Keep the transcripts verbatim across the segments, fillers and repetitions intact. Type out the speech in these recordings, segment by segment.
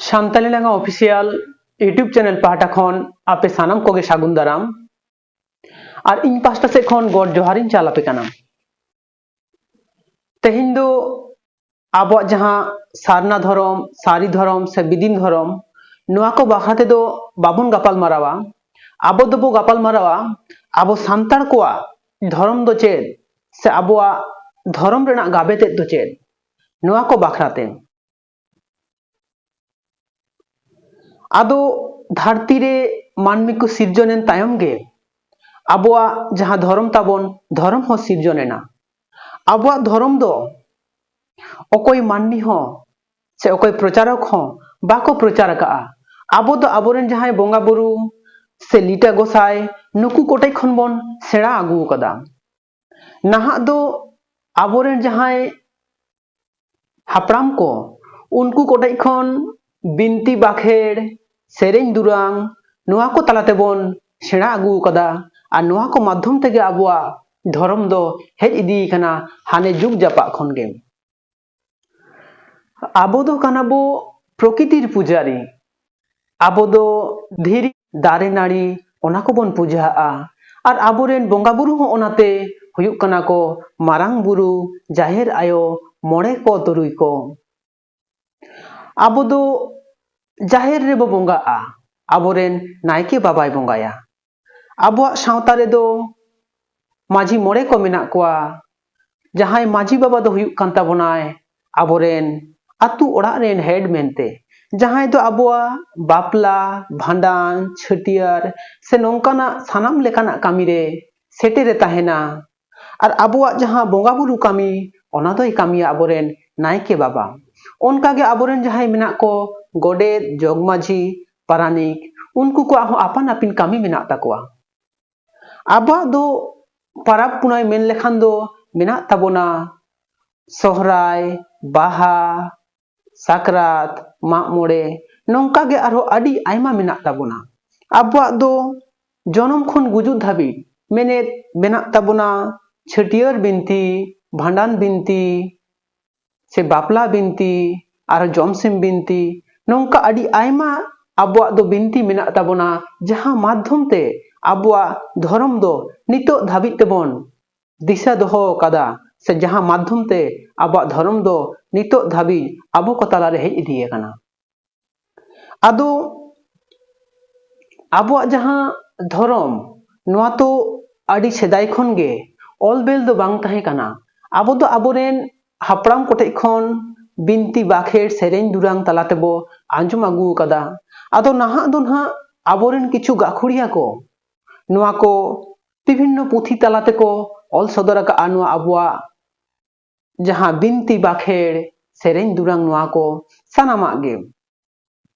ᱥᱟᱱᱛᱟᱞᱤ ᱞᱮᱸᱜᱟ official YouTube channel ᱯᱟᱦᱴᱟ ᱠᱷᱚᱱ ᱟᱯᱮ ᱥᱟᱱᱟᱢ ᱠᱚᱜᱮ ᱥᱟᱹᱜᱩᱱ ᱫᱟᱨᱟᱢ᱾ ᱟᱨ ᱤᱧ ᱯᱟᱦᱴᱟ ᱥᱮᱫ ᱠᱷᱚᱱ ᱜᱚᱰ ᱡᱚᱦᱟᱨᱤᱧ ᱪᱟᱞ ᱟᱯᱮ ᱠᱟᱱᱟ᱾ ᱛᱮᱦᱮᱧ ᱫᱚ ᱟᱵᱚᱣᱟᱜ ᱡᱟᱦᱟᱸ ᱥᱟᱨᱱᱟ ᱫᱷᱚᱨᱚᱢ, ᱥᱟᱹᱨᱤ ᱫᱷᱚᱨᱚᱢ ᱥᱮ ᱵᱤᱫᱤᱱ ᱫᱷᱚᱨᱚᱢ, ᱱᱚᱣᱟ ᱠᱚ ᱵᱟᱠᱷᱨᱟ ᱛᱮᱫᱚ ᱵᱟᱵᱚᱱ ᱜᱟᱯᱟᱞ ᱢᱟᱨᱟᱣᱟ᱾ ᱟᱵᱚ ᱫᱚᱵᱚ ᱜᱟᱯᱟᱞ ᱢᱟᱨᱟᱣᱟ ᱟᱵᱚ ᱥᱟᱱᱛᱟᱲ ᱠᱚᱣᱟᱜ ᱫᱷᱚᱨᱚᱢ ᱫᱚ ᱪᱮᱫ, ᱥᱮ ᱟᱵᱚᱣᱟᱜ ᱫᱷᱚᱨᱚᱢ ᱨᱮᱱᱟᱜ ᱜᱟᱵᱮ ᱛᱮᱫ ᱫᱚ ᱪᱮᱫ, ᱱᱚᱣᱟ ᱠᱚ ᱵᱟᱠᱷᱨᱟ ᱛᱮ᱾ ᱟᱫᱚ ᱫᱷᱟᱹᱨᱛᱤ ᱨᱮ ᱢᱟᱹᱱᱢᱤ ᱠᱚ ᱥᱤᱨᱡᱚᱱ ᱮᱱ ᱛᱟᱭᱚᱢ ᱜᱮ ᱟᱵᱚᱣᱟᱜ ᱡᱟᱦᱟᱸ ᱫᱷᱚᱨᱚᱢ ᱛᱟᱵᱚᱱ, ᱫᱷᱚᱨᱚᱢ ᱦᱚᱸ ᱥᱤᱨᱡᱚᱱ ᱮᱱᱟ᱾ ᱟᱵᱚᱣᱟᱜ ᱫᱷᱚᱨᱚᱢ ᱫᱚ ᱚᱠᱚᱭ ᱢᱟᱹᱱᱢᱤ ᱦᱚᱸ ᱥᱮ ᱚᱠᱚᱭ ᱯᱨᱚᱪᱟᱨᱚᱠ ᱦᱚᱸ ᱵᱟᱠᱚ ᱯᱨᱚᱪᱟᱨ ᱟᱠᱟᱫᱼᱟ᱾ ᱟᱵᱚ ᱫᱚ ᱟᱵᱚᱨᱮᱱ ᱡᱟᱦᱟᱸᱭ ᱵᱚᱸᱜᱟ ᱵᱩᱨᱩ ᱥᱮ ᱞᱤᱴᱟᱹ ᱜᱚᱸᱥᱟᱭ, ᱱᱩᱠᱩ ᱠᱚᱴᱷᱮᱡ ᱠᱷᱚᱱ ᱵᱚᱱ ᱥᱮᱬᱟ ᱟᱹᱜᱩ ᱟᱠᱟᱫᱟ᱾ ᱱᱟᱦᱟᱜ ᱫᱚ ᱟᱵᱚᱨᱮᱱ ᱡᱟᱦᱟᱸᱭ ᱦᱟᱯᱲᱟᱢ ᱠᱚ, ᱩᱱᱠᱩ ᱠᱚᱴᱷᱮᱡ ᱠᱷᱚᱱ ᱵᱤᱱᱛᱤ ᱵᱟᱠᱷᱮᱲ, ᱥᱮᱨᱮᱧ ᱫᱩᱨᱟᱝ, ᱱᱚᱣᱟ ᱠᱚ ᱛᱟᱞᱟ ᱛᱮᱵᱚᱱ ᱥᱮᱬᱟ ᱟᱹᱜᱩ ᱟᱠᱟᱫᱟ᱾ ᱟᱨ ᱱᱚᱣᱟ ᱠᱚ ᱢᱟᱫᱽᱫᱷᱚᱢ ᱛᱮᱜᱮ ᱟᱵᱚᱣᱟᱜ ᱫᱷᱚᱨᱚᱢ ᱫᱚ ᱦᱮᱡ ᱤᱫᱤ ᱟᱠᱟᱱᱟ ᱦᱟᱱᱮ ᱡᱩᱜᱽ ᱡᱟᱯᱟᱜ ᱠᱷᱚᱱ ᱜᱮ᱾ ᱟᱵᱚ ᱫᱚ ᱠᱟᱱᱟ ᱵᱚ ᱯᱨᱚᱠᱤᱛᱤᱨ ᱯᱩᱡᱟᱨᱤ᱾ ᱟᱵᱚ ᱫᱚ ᱫᱷᱤᱨᱤ, ᱫᱟᱨᱮ ᱱᱟᱹᱲᱤ, ᱚᱱᱟ ᱠᱚᱵᱚᱱ ᱯᱩᱡᱟᱹᱜᱼᱟ᱾ ᱟᱨ ᱟᱵᱚᱨᱮᱱ ᱵᱚᱸᱜᱟ ᱵᱩᱨᱩ ᱦᱚᱸ ᱚᱱᱟᱛᱮ ᱦᱩᱭᱩᱜ ᱠᱟᱱᱟ ᱠᱚ ᱢᱟᱨᱟᱝ ᱵᱩᱨᱩ, ᱡᱟᱦᱮᱨ ᱟᱭᱳ, ᱢᱚᱬᱮ ᱠᱚ ᱛᱩᱨᱩᱭ ᱠᱚ᱾ ᱟᱵᱚ ᱫᱚ ᱡᱟᱦᱮᱨ ᱨᱮᱵᱚ ᱵᱚᱸᱜᱟᱜᱼᱟ, ᱟᱵᱚᱨᱮᱱ ᱱᱟᱭᱠᱮ ᱵᱟᱵᱟᱭ ᱵᱚᱸᱜᱟᱭᱟ᱾ ᱟᱵᱚᱣᱟᱜ ᱥᱟᱶᱛᱟ ᱨᱮᱫᱚ ᱢᱟᱹᱡᱷᱤ ᱢᱚᱬᱮ ᱠᱚ ᱢᱮᱱᱟᱜ ᱠᱚᱣᱟ᱾ ᱡᱟᱦᱟᱸᱭ ᱢᱟᱹᱡᱷᱤ ᱵᱟᱵᱟ ᱫᱚ ᱦᱩᱭᱩᱜ ᱠᱟᱱ ᱛᱟᱵᱚᱱᱟᱭ ᱟᱵᱚᱨᱮᱱ ᱟᱹᱛᱩ ᱚᱲᱟᱜ ᱨᱮᱱ ᱦᱮᱰ ᱢᱮᱱᱛᱮ, ᱡᱟᱦᱟᱸᱭ ᱫᱚ ᱟᱵᱚᱣᱟᱜ ᱵᱟᱯᱞᱟ, ᱵᱷᱟᱸᱰᱟᱱ, ᱪᱷᱟᱹᱴᱭᱟᱹᱨ ᱥᱮ ᱱᱚᱝᱠᱟᱱᱟᱜ ᱥᱟᱱᱟᱢ ᱞᱮᱠᱟᱱᱟᱜ ᱠᱟᱹᱢᱤ ᱨᱮ ᱥᱮᱴᱮᱨᱮ ᱛᱟᱦᱮᱱᱟ᱾ ᱟᱨ ᱟᱵᱚᱣᱟᱜ ᱡᱟᱦᱟᱸ ᱵᱚᱸᱜᱟ ᱵᱩᱨᱩ ᱠᱟᱹᱢᱤ, ᱚᱱᱟ ᱫᱚᱭ ᱠᱟᱹᱢᱤᱭᱟ ᱟᱵᱚᱨᱮᱱ ᱱᱟᱭᱠᱮ ᱵᱟᱵᱟ᱾ ᱚᱱᱠᱟᱜᱮ ᱟᱵᱚᱨᱮᱱ ᱡᱟᱦᱟᱸᱭ ᱢᱮᱱᱟᱜ ᱠᱚ, ᱜᱚᱰᱮᱛ, ᱡᱚᱜᱽ ᱢᱟᱹᱡᱷᱤ, ᱯᱟᱨᱟᱱᱤᱠ, ᱩᱱᱠᱩ ᱠᱚᱣᱟᱜ ᱦᱚᱸ ᱟᱯᱟᱱ ᱟᱹᱯᱤᱱ ᱠᱟᱹᱢᱤ ᱢᱮᱱᱟᱜ ᱛᱟᱠᱚᱣᱟ᱾ ᱟᱵᱚᱣᱟᱜ ᱫᱚ ᱯᱟᱨᱟᱵᱽ ᱯᱩᱱᱟᱹᱭ ᱢᱮᱱ ᱞᱮᱠᱷᱟᱱ ᱫᱚ ᱢᱮᱱᱟᱜ ᱛᱟᱵᱚᱱᱟ ᱥᱚᱦᱨᱟᱭ, ᱵᱟᱦᱟ, ᱥᱟᱠᱨᱟᱛ, ᱢᱟᱜ ᱢᱚᱬᱮ, ᱱᱚᱝᱠᱟ ᱜᱮ ᱟᱨᱦᱚᱸ ᱟᱹᱰᱤ ᱟᱭᱢᱟ ᱢᱮᱱᱟᱜ ᱛᱟᱵᱚᱱᱟ᱾ ᱟᱵᱚᱣᱟᱜ ᱫᱚ ᱡᱚᱱᱚᱢ ᱠᱷᱚᱱ ᱜᱩᱡᱩᱜ ᱫᱷᱟᱹᱵᱤᱡ ᱢᱮᱱᱮᱫ ᱢᱮᱱᱟᱜ ᱛᱟᱵᱚᱱᱟ ᱪᱷᱟᱹᱴᱭᱟᱹᱨ ᱵᱤᱱᱛᱤ, ᱵᱷᱟᱸᱰᱟᱱ ᱵᱤᱱᱛᱤ, ᱥᱮ ᱵᱟᱯᱞᱟ ᱵᱤᱱᱛᱤ, ᱟᱨ ᱡᱚᱢᱥᱤᱢ ᱵᱤᱱᱛᱤ, ᱱᱚᱝᱠᱟ ᱟᱹᱰᱤ ᱟᱭᱢᱟ ᱟᱵᱚᱣᱟᱜ ᱫᱚ ᱵᱤᱱᱛᱤ ᱢᱮᱱᱟᱜ ᱛᱟᱵᱚᱱᱟ, ᱡᱟᱦᱟᱸ ᱢᱟᱫᱽᱫᱷᱚᱢ ᱛᱮ ᱟᱵᱚᱣᱟᱜ ᱫᱷᱚᱨᱚᱢ ᱫᱚ ᱱᱤᱛᱚᱜ ᱫᱷᱟᱹᱵᱤᱡ ᱛᱮᱵᱚᱱ ᱫᱤᱥᱟᱹ ᱫᱚᱦᱚ ᱟᱠᱟᱫᱟ, ᱥᱮ ᱡᱟᱦᱟᱸ ᱢᱟᱫᱽᱫᱷᱚᱢ ᱛᱮ ᱟᱵᱚᱣᱟᱜ ᱫᱷᱚᱨᱚᱢ ᱫᱚ ᱱᱤᱛᱚᱜ ᱫᱷᱟᱹᱵᱤᱡ ᱟᱵᱚ ᱠᱚ ᱛᱟᱞᱟᱨᱮ ᱦᱮᱡ ᱤᱫᱤ ᱟᱠᱟᱱᱟ᱾ ᱟᱫᱚ ᱟᱵᱚᱣᱟᱜ ᱡᱟᱦᱟᱸ ᱫᱷᱚᱨᱚᱢ, ᱱᱚᱣᱟ ᱛᱚ ᱟᱹᱰᱤ ᱥᱮᱫᱟᱭ ᱠᱷᱚᱱ ᱜᱮ ᱚᱞ ᱵᱮᱞ ᱫᱚ ᱵᱟᱝ ᱛᱟᱦᱮᱸ ᱠᱟᱱᱟ᱾ ᱟᱵᱚ ᱫᱚ ᱟᱵᱚᱨᱮᱱ ᱦᱟᱯᱲᱟᱢ ᱠᱚᱴᱷᱮᱡ ᱠᱷᱚᱱ ᱵᱤᱱᱛᱤ ᱵᱟᱠᱷᱮᱲ ᱥᱮᱨᱮᱧ ᱫᱩᱨᱟᱝ ᱛᱟᱞᱟ ᱛᱮᱵᱚ ᱟᱸᱡᱚᱢ ᱟᱹᱜᱩ ᱟᱠᱟᱫᱟ᱾ ᱟᱫᱚ ᱱᱟᱦᱟᱜ ᱫᱚ ᱱᱟᱦᱟᱜ ᱟᱵᱚᱨᱮᱱ ᱠᱤᱪᱷᱩ ᱜᱟᱹᱠᱷᱩᱲᱤᱭᱟᱹ ᱠᱚ ᱱᱚᱣᱟ ᱠᱚ ᱵᱤᱵᱷᱤᱱᱱᱚ ᱯᱩᱛᱷᱤ ᱛᱟᱞᱟ ᱛᱮᱠᱚ ᱚᱞ ᱥᱚᱫᱚᱨ ᱟᱠᱟᱫᱼᱟ, ᱱᱚᱣᱟ ᱟᱵᱚᱣᱟᱜ ᱡᱟᱦᱟᱸ ᱵᱤᱱᱛᱤ ᱵᱟᱠᱷᱮᱲ, ᱥᱮᱨᱮᱧ ᱫᱩᱨᱟᱝ, ᱱᱚᱣᱟ ᱠᱚ ᱥᱟᱱᱟᱢᱟᱜ ᱜᱮ᱾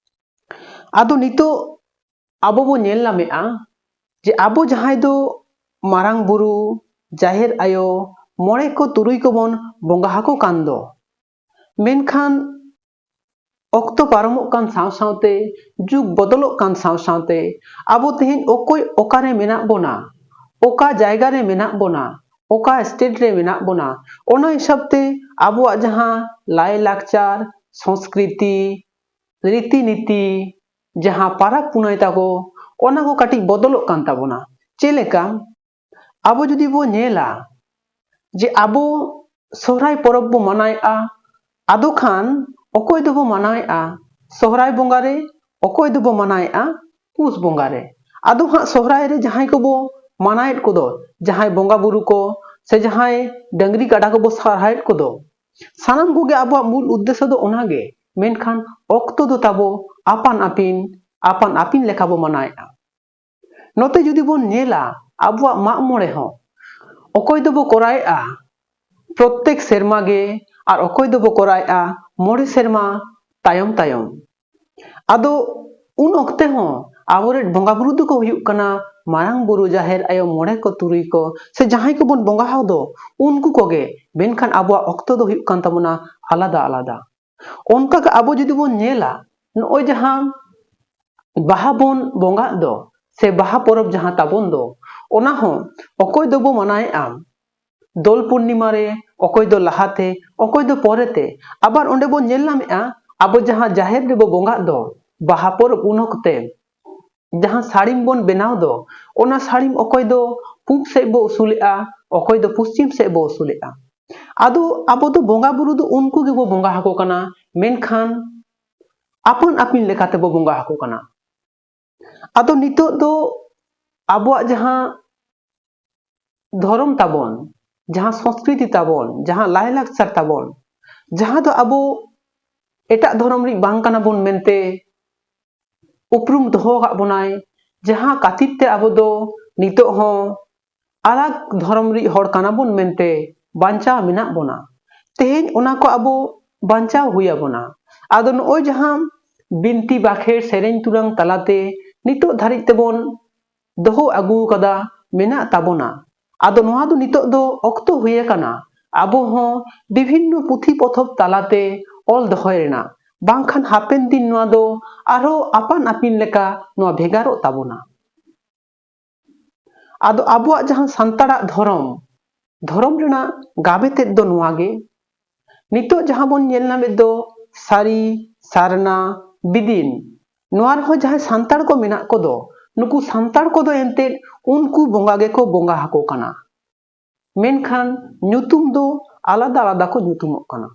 ᱟᱫᱚ ᱱᱤᱛᱚᱜ ᱟᱵᱚ ᱵᱚ ᱧᱮᱞ ᱧᱟᱢᱮᱫᱼᱟ ᱡᱮ ᱟᱵᱚ ᱡᱟᱦᱟᱸᱭ ᱫᱚ ᱢᱟᱨᱟᱝ ᱵᱩᱨᱩ, ᱡᱟᱦᱮᱨ ᱟᱭᱳ, ᱢᱚᱬᱮ ᱠᱚ ᱛᱩᱨᱩᱭ ᱠᱚᱵᱚᱱ ᱵᱚᱸᱜᱟ ᱟᱠᱚ ᱠᱟᱱ ᱫᱚ, ᱢᱮᱱᱠᱷᱟᱱ ᱚᱠᱛᱚ ᱯᱟᱨᱚᱢᱚᱜ ᱠᱟᱱ ᱥᱟᱶ ᱥᱟᱶᱛᱮ, ᱡᱩᱜᱽ ᱵᱚᱫᱚᱞᱚᱜ ᱠᱟᱱ ᱥᱟᱶ ᱥᱟᱶᱛᱮ, ᱟᱵᱚ ᱛᱮᱦᱮᱧ ᱚᱠᱚᱭ ᱚᱠᱟᱨᱮ ᱢᱮᱱᱟᱜ ᱵᱚᱱᱟ, ᱚᱠᱟ ᱡᱟᱭᱜᱟ ᱨᱮ ᱢᱮᱱᱟᱜ ᱵᱚᱱᱟ, ᱚᱠᱟ state ᱨᱮ ᱢᱮᱱᱟᱜ ᱵᱚᱱᱟ, ᱚᱱᱟ ᱦᱤᱥᱟᱹᱵ ᱛᱮ ᱟᱵᱚᱣᱟᱜ ᱡᱟᱦᱟᱸ ᱞᱟᱭᱼᱞᱟᱠᱪᱟᱨ, ᱥᱚᱸᱥᱠᱨᱤᱛᱤ, ᱨᱤᱛᱤ ᱱᱤᱛᱤ, ᱡᱟᱦᱟᱸ ᱯᱟᱨᱟᱵᱽ ᱯᱩᱱᱟᱹᱭ ᱛᱟᱠᱚ, ᱚᱱᱟ ᱠᱚ ᱠᱟᱹᱴᱤᱡ ᱵᱚᱫᱚᱞᱚᱜ ᱠᱟᱱ ᱛᱟᱵᱚᱱᱟ᱾ ᱪᱮᱫ ᱞᱮᱠᱟ? ᱟᱵᱚ ᱡᱩᱫᱤ ᱵᱚ ᱧᱮᱞᱟ ᱡᱮ ᱟᱵᱚ ᱥᱚᱦᱨᱟᱭ ᱯᱚᱨᱚᱵᱽ ᱵᱚ ᱢᱟᱱᱟᱣᱮᱫᱼᱟ, ᱟᱫᱚ ᱠᱷᱟᱱ ᱚᱠᱚᱭ ᱫᱚᱵᱚ ᱢᱟᱱᱟᱣᱮᱫᱼᱟ ᱥᱚᱦᱨᱟᱭ ᱵᱚᱸᱜᱟ ᱨᱮ, ᱚᱠᱚᱭ ᱫᱚᱵᱚ ᱢᱟᱱᱟᱣᱮᱫᱼᱟ ᱯᱩᱥ ᱵᱚᱸᱜᱟ ᱨᱮ᱾ ᱟᱫᱚ ᱦᱟᱸᱜ ᱥᱚᱦᱨᱟᱭ ᱨᱮ ᱡᱟᱦᱟᱸᱭ ᱠᱚᱵᱚ ᱢᱟᱱᱟᱣᱮᱫ ᱠᱚᱫᱚ, ᱡᱟᱦᱟᱸᱭ ᱵᱚᱸᱜᱟ ᱵᱩᱨᱩ ᱠᱚ ᱥᱮ ᱡᱟᱦᱟᱸᱭ ᱰᱟᱹᱝᱨᱤ ᱠᱟᱰᱟ ᱠᱚᱵᱚ ᱥᱚᱦᱨᱟᱭᱮᱫ ᱠᱚᱫᱚ, ᱥᱟᱱᱟᱢ ᱠᱚᱜᱮ ᱟᱵᱚᱣᱟᱜ ᱢᱩᱞ ᱩᱫᱽᱫᱮᱥᱥᱚ ᱫᱚ ᱚᱱᱟᱜᱮ, ᱢᱮᱱᱠᱷᱟᱱ ᱚᱠᱛᱚ ᱫᱚ ᱛᱟᱵᱚ ᱟᱯᱟᱱ ᱟᱹᱯᱤᱱ, ᱟᱯᱟᱱ ᱟᱹᱯᱤᱱ ᱞᱮᱠᱟ ᱵᱚ ᱢᱟᱱᱟᱣᱮᱫᱼᱟ᱾ ᱱᱚᱛᱮ ᱡᱩᱫᱤ ᱵᱚᱱ ᱧᱮᱞᱟ, ᱟᱵᱚᱣᱟᱜ ᱢᱟᱜ ᱢᱚᱬᱮ ᱦᱚᱸ ᱚᱠᱚᱭ ᱫᱚᱵᱚ ᱠᱚᱨᱟᱣᱮᱫᱼᱟ ᱯᱨᱚᱛᱮᱠ ᱥᱮᱨᱢᱟ ᱜᱮ, ᱟᱨ ᱚᱠᱚᱭ ᱫᱚᱵᱚ ᱠᱚᱨᱟᱣᱮᱫᱼᱟ ᱢᱚᱬᱮ ᱥᱮᱨᱢᱟ ᱛᱟᱭᱚᱢ ᱛᱟᱭᱚᱢ᱾ ᱟᱫᱚ ᱩᱱ ᱚᱠᱛᱮ ᱦᱚᱸ ᱟᱵᱚᱨᱮᱱ ᱵᱚᱸᱜᱟ ᱵᱩᱨᱩ ᱫᱚᱠᱚ ᱦᱩᱭᱩᱜ ᱠᱟᱱᱟ ᱢᱟᱨᱟᱝ ᱵᱩᱨᱩ, ᱡᱟᱦᱮᱨ ᱟᱭᱳ, ᱢᱚᱬᱮ ᱠᱚ ᱛᱩᱨᱩᱭ ᱠᱚ, ᱥᱮ ᱡᱟᱦᱟᱸᱭ ᱠᱚᱵᱚᱱ ᱵᱚᱸᱜᱟ ᱟᱠᱚ ᱫᱚ ᱩᱱᱠᱩ ᱠᱚᱜᱮ, ᱢᱮᱱᱠᱷᱟᱱ ᱟᱵᱚᱣᱟᱜ ᱚᱠᱛᱚ ᱫᱚ ᱦᱩᱭᱩᱜ ᱠᱟᱱ ᱛᱟᱵᱚᱱᱟ ᱟᱞᱟᱫᱟ ᱟᱞᱟᱫᱟ᱾ ᱚᱱᱠᱟ ᱜᱮ ᱟᱵᱚ ᱡᱩᱫᱤ ᱵᱚᱱ ᱧᱮᱞᱟ, ᱱᱚᱜᱼᱚᱭ ᱡᱟᱦᱟᱸ ᱵᱟᱦᱟ ᱵᱚᱱ ᱵᱚᱸᱜᱟᱜ ᱫᱚ, ᱥᱮ ᱵᱟᱦᱟ ᱯᱚᱨᱚᱵᱽ ᱡᱟᱦᱟᱸ ᱛᱟᱵᱚᱱ ᱫᱚ, ᱚᱱᱟ ᱦᱚᱸ ᱚᱠᱚᱭ ᱫᱚᱵᱚ ᱢᱟᱱᱟᱣᱮᱫᱼᱟ ᱫᱳᱞ ᱯᱩᱨᱱᱤᱢᱟ ᱨᱮ, ᱚᱠᱚᱭ ᱫᱚ ᱞᱟᱦᱟᱛᱮ, ᱚᱠᱚᱭ ᱫᱚ ᱯᱚᱨᱮᱛᱮ᱾ ᱟᱵᱟᱨ ᱚᱸᱰᱮ ᱵᱚᱱ ᱧᱮᱞ ᱧᱟᱢᱮᱫᱼᱟ, ᱟᱵᱚ ᱡᱟᱦᱟᱸ ᱡᱟᱦᱮᱨ ᱨᱮᱵᱚ ᱵᱚᱸᱜᱟᱜ ᱫᱚ, ᱵᱟᱦᱟ ᱯᱚᱨᱚᱵᱽ ᱩᱱ ᱚᱠᱛᱮ ᱡᱟᱦᱟᱸ ᱥᱟᱹᱲᱤᱢ ᱵᱚᱱ ᱵᱮᱱᱟᱣ ᱫᱚ, ᱚᱱᱟ ᱥᱟᱹᱲᱤᱢ ᱚᱠᱚᱭ ᱫᱚ ᱯᱩᱵ ᱥᱮᱫ ᱵᱚ ᱩᱥᱩᱞᱮᱜᱼᱟ, ᱚᱠᱚᱭ ᱫᱚ ᱯᱚᱥᱪᱤᱢ ᱥᱮᱫ ᱵᱚ ᱩᱥᱩᱞᱮᱜᱼᱟ᱾ ᱟᱫᱚ ᱟᱵᱚ ᱫᱚ ᱵᱚᱸᱜᱟ ᱵᱩᱨᱩ ᱫᱚ ᱩᱱᱠᱩ ᱜᱮᱵᱚ ᱵᱚᱸᱜᱟ ᱟᱠᱚ ᱠᱟᱱᱟ, ᱢᱮᱱᱠᱷᱟᱱ ᱟᱯᱟᱱ ᱟᱹᱯᱤᱱ ᱞᱮᱠᱟ ᱛᱮᱵᱚ ᱵᱚᱸᱜᱟ ᱟᱠᱚ ᱠᱟᱱᱟ᱾ ᱟᱫᱚ ᱱᱤᱛᱚᱜ ᱫᱚ ᱟᱵᱚᱣᱟᱜ ᱡᱟᱦᱟᱸ ᱫᱷᱚᱨᱚᱢ ᱛᱟᱵᱚᱱ, ᱡᱟᱦᱟᱸ ᱥᱚᱸᱥᱠᱨᱤᱛᱤ ᱛᱟᱵᱚᱱ, ᱡᱟᱦᱟᱸ ᱞᱟᱭᱞᱟᱠᱪᱟᱨ ᱛᱟᱵᱚᱱ, ᱡᱟᱦᱟᱸ ᱫᱚ ᱟᱵᱚ ᱮᱴᱟᱜ ᱫᱷᱚᱨᱚᱢ ᱨᱤᱱ ᱵᱟᱝ ᱠᱟᱱᱟ ᱵᱚᱱ ᱢᱮᱱᱛᱮ ᱩᱯᱨᱩᱢ ᱫᱚᱦᱚ ᱟᱠᱟᱫ ᱵᱚᱱᱟᱭ, ᱡᱟᱦᱟᱸ ᱠᱷᱟᱹᱛᱤᱨ ᱛᱮ ᱟᱵᱚ ᱫᱚ ᱱᱤᱛᱚᱜ ᱦᱚᱸ ᱟᱞᱟᱜᱽ ᱫᱷᱚᱨᱚᱢ ᱨᱤᱱ ᱦᱚᱲ ᱠᱟᱱᱟ ᱵᱚᱱ ᱢᱮᱱᱛᱮ ᱵᱟᱧᱪᱟᱣ ᱢᱮᱱᱟᱜ ᱵᱚᱱᱟ᱾ ᱛᱮᱦᱮᱧ ᱚᱱᱟ ᱠᱚ ᱟᱵᱚ ᱵᱟᱧᱪᱟᱣ ᱦᱩᱭ ᱟᱵᱚᱱᱟ᱾ ᱟᱫᱚ ᱱᱚᱜᱼᱚᱭ ᱡᱟᱦᱟᱸ ᱵᱤᱱᱛᱤ ᱵᱟᱠᱷᱮᱲ ᱥᱮᱨᱮᱧ ᱛᱩᱨᱟᱝ ᱛᱟᱞᱟᱛᱮ ᱱᱤᱛᱚᱜ ᱫᱷᱟᱹᱨᱤᱡ ᱛᱮᱵᱚᱱ ᱫᱚᱦᱚ ᱟᱹᱜᱩ ᱟᱠᱟᱫᱟ, ᱢᱮᱱᱟᱜ ᱛᱟᱵᱚᱱᱟ᱾ ᱟᱫᱚ ᱱᱚᱣᱟ ᱫᱚ ᱱᱤᱛᱚᱜ ᱫᱚ ᱚᱠᱛᱚ ᱦᱩᱭ ᱟᱠᱟᱱᱟ ᱟᱵᱚ ᱦᱚᱸ ᱵᱤᱵᱷᱤᱱᱱᱚ ᱯᱩᱛᱷᱤ ᱯᱚᱛᱚᱵ ᱛᱟᱞᱟᱛᱮ ᱚᱞ ᱫᱚᱦᱚᱭ ᱨᱮᱱᱟᱜ, ᱵᱟᱝᱠᱷᱟᱱ ᱦᱟᱯᱮᱱ ᱫᱤᱱ ᱱᱚᱣᱟ ᱫᱚ ᱟᱨᱦᱚᱸ ᱟᱯᱟᱱ ᱟᱹᱯᱤᱱ ᱞᱮᱠᱟ ᱱᱚᱣᱟ ᱵᱷᱮᱜᱟᱨᱚᱜ ᱛᱟᱵᱚᱱᱟ᱾ ᱟᱫᱚ ᱟᱵᱚᱣᱟᱜ ᱡᱟᱦᱟᱸ ᱥᱟᱱᱛᱟᱲᱟᱜ ᱫᱷᱚᱨᱚᱢ, ᱫᱷᱚᱨᱚᱢ ᱨᱮᱱᱟᱜ ᱜᱟᱵᱮ ᱛᱮᱫ ᱫᱚ ᱱᱚᱣᱟ ᱜᱮ᱾ ᱱᱤᱛᱚᱜ ᱡᱟᱦᱟᱸ ᱵᱚᱱ ᱧᱮᱞ ᱧᱟᱢᱮᱫ ᱫᱚ ᱥᱟᱹᱨᱤ, ᱥᱟᱨᱱᱟ, ᱵᱤᱫᱤᱱ, ᱱᱚᱣᱟ ᱨᱮᱦᱚᱸ ᱡᱟᱦᱟᱸᱭ ᱥᱟᱱᱛᱟᱲ ᱠᱚ ᱢᱮᱱᱟᱜ ᱠᱚᱫᱚ, ᱱᱩᱠᱩ ᱥᱟᱱᱛᱟᱲ ᱠᱚᱫᱚ ᱮᱱᱛᱮᱫ ᱩᱱᱠᱩ ᱵᱚᱸᱜᱟ ᱜᱮᱠᱚ ᱵᱚᱸᱜᱟ ᱟᱠᱚ ᱠᱟᱱᱟ, ᱢᱮᱱᱠᱷᱟᱱ ᱧᱩᱛᱩᱢ ᱫᱚ ᱟᱞᱟᱫᱟ ᱟᱞᱟᱫᱟ ᱠᱚ ᱧᱩᱛᱩᱢᱚᱜ ᱠᱟᱱᱟ᱾